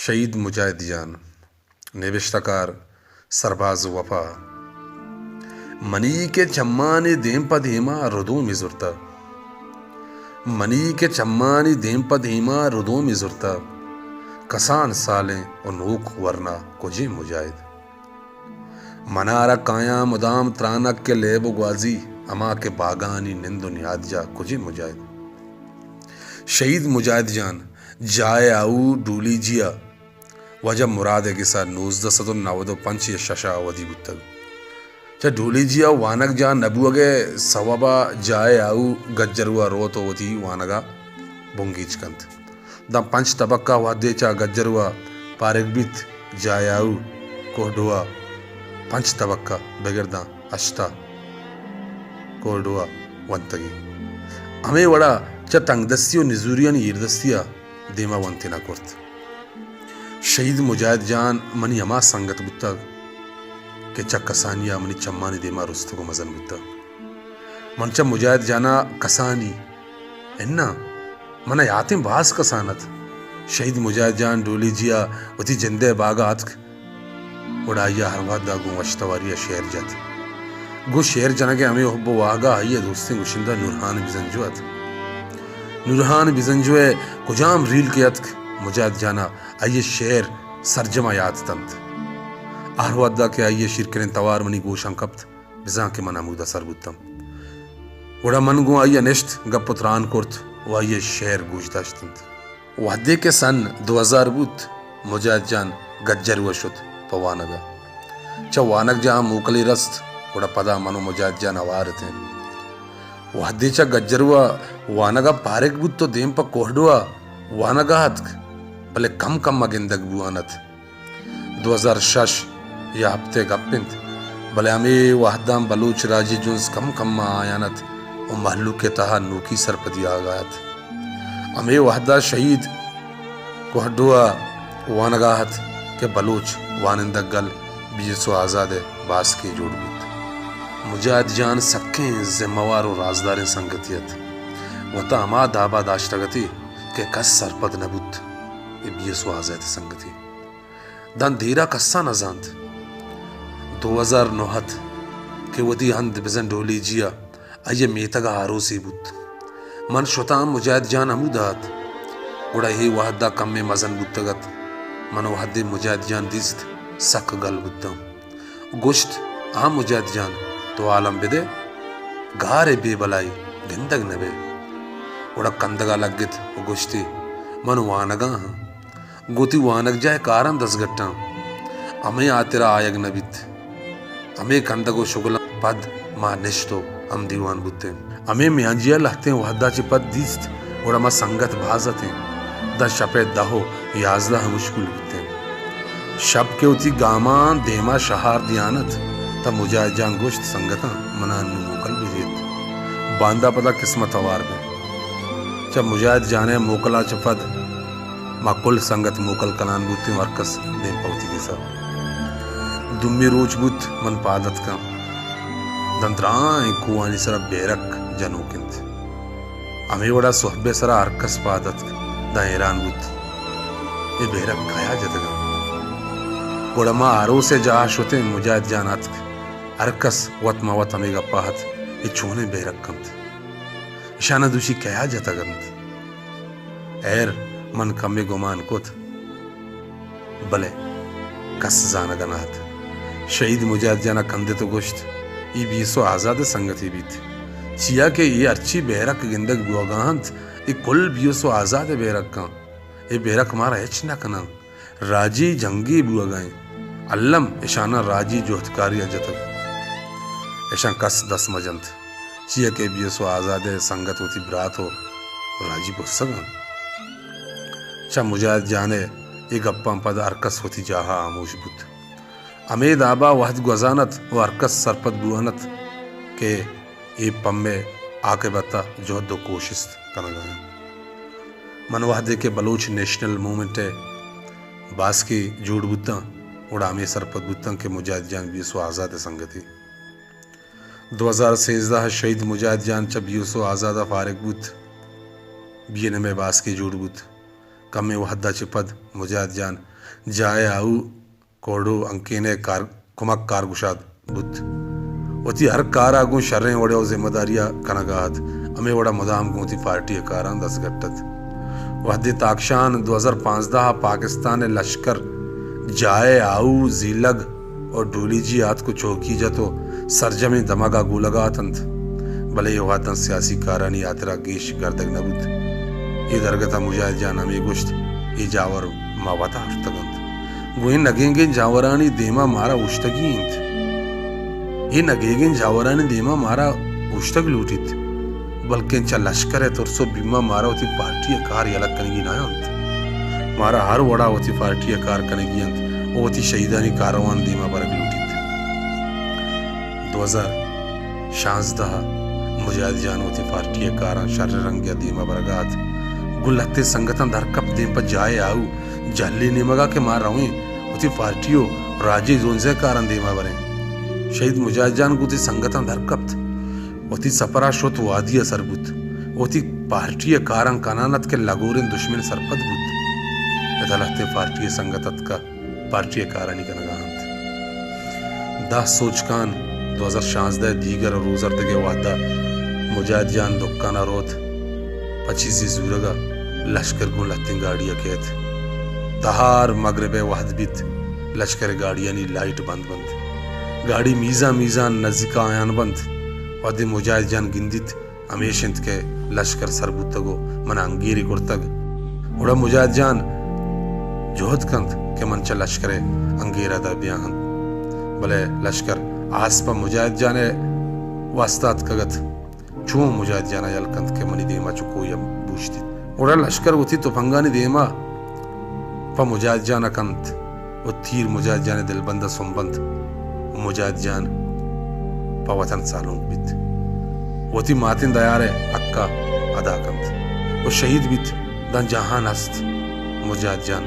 شہید مجاہد جان۔ نبشتہ کار سرباز وپا۔ منی کہ چمانی دیم پہ دیما ردومی زرتہ، منی کہ چمانی دیم پہ دیما ردومی زرتہ، کسان سالیں و نوک ورنا کجیں مجاہد؟ منارا کایاں مدام ترانک کہ لیب و گوازی، ہما کہ باگانی نند و نیاد جا کجیں مجاہد؟ شہید مجاہد جان، جائے آؤ ڈولی جیا، واجہ مراد ء گسا نوزدہ سد و نود و پنچ یا شش ء ودی بوتگ۔ چہ ڈولیجی ء وانگ جاہ نہ بوگ ء سوب ء جاہ ء آؤ گجرو ء روت و وتی وانگ ء بنگیج کنت۔ داں پنچ تبک ء وھدے چہ گجرو ء پارگ بیت، جاہ ء آؤ کوہڈو ء پنچ تبک ء بگر داں ہشت ء کوہڈو ء ونتگی۔ ہمے وڑا چہ تنگدستی و نزوریانی ایردستی ء دیما ونت نہ کرت۔ شہید مجاہد جان منی ہما سنگت بوتگ کہ چہ کسانی ء منی چمانی دیما رستگ و مزن بوتگ۔ من چہ مجاہد جانا کسانی اناں، منا یاتیں باز کسان ات۔ شہید مجاہد جان ڈولیجی ء وتی جندئے باگا اتک، گڑا آئی ء ہر وھد ء گوں وش تواری ء شعر جت۔ گوں شعر جنگ ء ہمے حب و واہگ ء آئی ء دوستیں گشندہ نورہان بزنجو ات۔ نورہان بزنجو ء کجام ریل کہ اتک، مجاہد جان ء آئی ء شعر سرجم ء یات اتنت۔ ہر وھد ء کہ آئی ء شیرکنیں توار منی گوشاں کپت، بزاں کہ من ہمودا سر بوتم۔ گڑا من گوں آئی ء نشت، گپ و تران کرت و آئی ء شعر گوش داشتنت۔ وھدے کہ سن دو ہزار بوت، مجاہد جان گجرو ء شت پہ وانگ ء۔ چہ وانگ جاہ ء موکلے رست، گڑا پدا من و مجاہد جان ہوار اتیں۔ وھدے چہ گجرو ء وانگ ء پارگ بوت و دیم پہ کوہڈو ء وانگ ء اتک، بلے کم کم ء گندگ بوان ات۔ دو ہزار شش یا ہپت ء گپ انت، بلے ہمے وھداں بلوچ راجی جنز کم کم ء آیان ات و مہلوک ء تہا نوکی سرپدی آگا ات۔ ہمے وھدا شہید کوہڈو ء وانگا ات کہ بلوچ وانندگ گل بی ایس او آزاد ء باسکے جوڑ بوت۔ مجاہد جان سکیں ذمہ وار و رازداریں سنگتے ات۔ وتا ہما دابا داشتگ اتی کہ کس سرپد نہ بوت، اے بی ایس او آزاد ء سنگتے۔ داں دیرا کسا نہ زانت۔ دو ہزار نو ات کہ وتی ہند بزن ڈولیجی ء آئی ء میتگ ء آروسے بوت۔ من شتاں، مجاہد جان ہمودا ات۔ گڑا اے وھد ء کمے مزن بوتگ ات۔ من وھدے مجاہد جان دیست، سک گل بوتاں۔ گوشت، ہاں مجاہد جان، تو حالم بدے، گار ء بے بلائی گندگ نہ بئے۔ گڑا کندگ ء لگت و گوشتی، من وانگا آں۔ گوں وتی وانگجاہ ء کاراں دزگٹاں۔ ہمے ہاترا آیگ نہ بیت۔ ہمے کندگ و شگلاں پد ما نشت و ہم دیوان بوتیں۔ ہمے میانجی ء لہتیں وہدا چہ پد دیست، گڑا ما سنگت باز اتیں۔ داں شپ ء دہ و یازدہ ہم مشکول بوتیں۔ شپ کہ وتی گاماں دیما شہار دیان ات، تاں مجاہد جان گوشت، سنگتاں، منا انوں موکل بدیت۔ باندا پدا قسمت ہوار بیں۔ چہ مجاہد جان ء موکلا چہ پد ما کل سنگت موکل کنان بوتیں و ہرکس دیم پہ وتی گسا۔ دومی روچ بوت، من پاد اتکاں۔ داں درائیں کوہانی سرا بیرک جنوک انت۔ ہمے وڑا سہب ء سرا ہرکس پاد اتک، داں حیران بوت، اے بیرک کیا جتگ انت؟ گڑا ما آروس ء جاہ شتیں، مجاہد جان اتک۔ ہرکس وت ما وت ہمے گپا ات، اے چونیں بیرک انت؟ اشاناں دوشی کیا جتگ انت؟ ہیر، من کمے گمان کت، بلے کس زانگ ء نہ ات۔ شہید مجاہد جان ء کندت و گوشت، اے بی ایس او آزاد ء سنگتے بیت، چیا کہ اے ہرچی بیرک گندگ بوگا انت، اے کل بی ایس او آزاد ء بیرک انت۔ اے بیرک مارا ہچ نہ کناں۔ راجی جنگے بوگا انت۔ الم اشاناں راجی جہدکاری ء جتگ۔ اشاں کس دست مہ جنت۔ چیا کہ بی ایس او آزاد ء سنگت وتی برات و راجی بزگ انت۔ چہ مجاہد جان ء اے گپاں پد ہرکس وتی جاہ ء ہاموش بوت۔ ہمے دابا وہد گوزان ات و ہرکس سرپد بوان ات کہ اے پمے آکبت ء جہد و کوشست کنگا انت۔ من وہدے کہ بلوچ نیشنل موومنٹ ء باسکے جوڑ بوتاں، گڑا ہمے سرپد بوتاں کہ مجاہد جان بی ایس او آزاد ء سنگتے۔ دو ہزار سیزدہ ء شہید مجاہد جان چہ بی ایس او آزاد ء فارغ بوت، بی این ایم ء باسکے جوڑ بوت۔ کمیں وھد ءَ چہ پد مجاھد جان جاہ ءِ آھو کوڑو ھنکین ءِ کار، کمک کارگشاد بوت۔ وتی ھر کار ءَ گوں شریں وڑ ءُ ذمہ داری ءَ کنگ ءَ اَت، ھمے وڑ ءَ مدام گوں وتی پارٹی ءِ کاراں دست گٹ اَت۔ وھدے تاکشان دو ھزار پانزدہ ءَ پاکستان ءِ لشکر جاہ ءِ آھو، زیلگ ءُ ڈولیجی آتک ءُ چوکی جت ءُ سرجمیں دمگ ءَ گولگ ءَ اِت اَنت، بلے اے وھد اَنت سیاسی کارانی ھاترا گیش گردگ نہ بوت۔ اے درگت ءَ مجاھد جان ھمے گوشت، اے جاور ما وت ءَ ھرتگ اَنت۔ گوں اے نگیگیں جاورانی دیم ءَ مارا اوشتگی اِنت۔ اے نگیگیں جاورانی دیم ءَ مارا اوشتگ لوٹیت، بلکیں چہ لشکر ءِ ترس ءُ بیم ءَ مارا وتی پارٹی ءِ کار یلہ کنگی نہ اَنت۔ مارا ھر وڑ ءَ وتی پارٹی ءِ کار کنگی اِنت ءُ وتی شھیدانی کاروان دیم ءَ برگ لوٹیت۔ دو ھزار شانزدہ ءَ مجاھد جان وتی پارٹی ءِ کاراں شر رنگے ءَ دیم ءَ برگ ءَ اَت۔ گوں لھتیں سنگتاں در کپت دیم پہ جاہ ءِ آھو، جھلی نیمگ ءَ کہ ما رویں، وتی پارٹی ءُ راجی زونز ءِ کاراں دیم ءَ بریں۔ شھید مجاھد جان گوں وتی سنگتاں در کپت، وتی سپر ءَ شت، وادی ءَ سر بوت، وتی پارٹی ءِ کاراں کنان اَت کہ لگوریں دشمن سرپد بوت۔ ادا لھتیں پارٹی ءِ سنگت اتک ءُ پارٹی ءِ کارانی کنگ ءَ اَنت۔ داں سوچ کن، دو ھزار شانزدہ ءِ دیگر ءُ روزردگ ءِ وھد ءَ مجاھد جان دکان ءَ روت، پہ چیزے زورگ ءَ لشکر گوں لھتیں گاڑی ءَ کیت۔ تہار مگرب ءِ وھد بیت، لشکر ءِ گاڑیانی لائٹ بند بنت۔ گاڑی میزان میزان نزیک ءَ آیان بنت۔ وھدے مجاھد جان گندیت، ھمیش اِنت کہ لشکر سر بوتگ ءُ من ءَ انگیرے کرتگ۔ گڑا مجاھد جان جھد کنت کہ من چہ لشکر ءِ انگیر ءَ در بیاھاں، بلے لشکر آس پہ مجاھد جان ءِ واستا اتکگ اَت۔ چون مجاھد جان ءَ یل کنت کہ منی دیم ءَ چو کوئی ھم بوشتیت۔ گڑا لشکر وتی تپنگانی دیم ءَ پہ مجاھد جان ءَ کنت ءُ تیر مجاھد جان ءِ دلبند ءَ سمبنت ءُ مجاھد جان پہ وطن سالونک بیت۔ وتی ماتیں دیار ءِ حق ءَ ادا کنت ءُ شھید بیت۔ داں جھان ھست، مجاھد جان